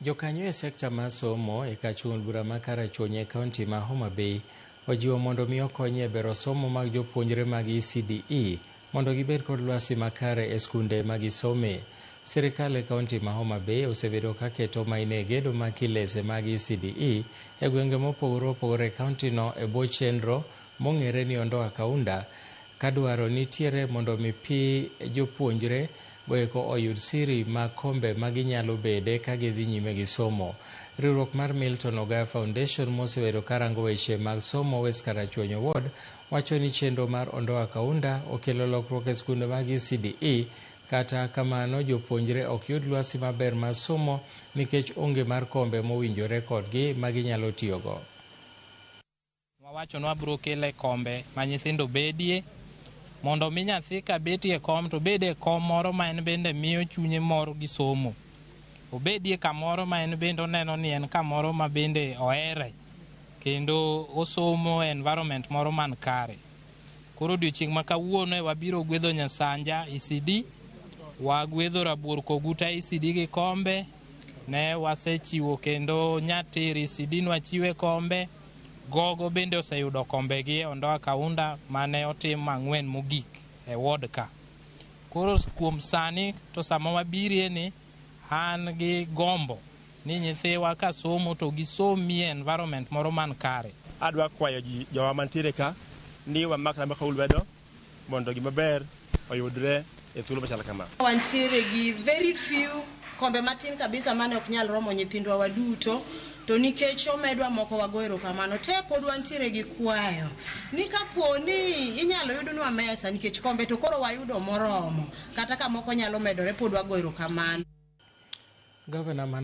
Jokanyo e sekta mar somo e kar chung' bura ma Karachuonyo e kaunti ma Homa Bay ojiwo mondo mi okony e bero somo mag jopuonjre mag ECDE mondo gibed kod lwasi makare e skunde ma gisome. Sirikal e kaunti ma Homa Bay osebedo ka keto maino e gedo mag kilese mag ECDE e gwenge mopogore opogore e kaunti no e bwo chenro mong'ere ni Ondoa Kaunda ka dwaro nitiere mondo mi pi jopuonjre goeko oyud siri mag kombe ma ginyalo bede ka gidhi nyime gi somo. Riwruok mar Milton Ogaya Foundation mosebedo karango weche mag somo West Karachuonyo Ward wacho ni chenro mar Ondoa Kaunda okelo lokruok e skunde mag ECDE. Kata kamano, jopuonjre ok yud lwasi maber mar somo nikech onge mar kombe mowinjore kodgi ma ginyalo tiyogo. Wawacho ni wabiro kele kombe ma nyithindo bedie mondo mi nyathi ka betie kom to obed e kom moro ma en bende miyo chunye mor gi somo. Obedie kamoro ma en bende oneno ni en kamoro ma bende ohere kendo osomo e environment moro man kare. Koro odiochieng' ma kawuono e wabiro gwedho Nyasanja ECD, wagwedho Rabuor Koguta ECD gi kombe, ne wasechiwo kendo Nyatir ECD nwachiwe kombe, Gogo bende oseyudo kombegi e Ondoa Kaunda mane otim ang'wen mogik e ward ka. Koro kuom sani to sama wabirie ni an gi gombo ni nyithiwa ka somo to gisomie environment moro man kare. Adwa kwayo ji jowa mantiere ka ni wamak namba ka lwedo mondo gima ber oyudre e thuolo machal kama. Wantiere gi very few kombe matin kabisa mane ok nyal romo nyithindwa waduto, to nikech omedwa moko wago erokamano te, pod wantiere gi kwayo ni kapo ni inyalo yudnwa mesa nikech kombe to koro wayudo moromo, kata ka moko nyalo medore, pod wago erokamano. Gavana.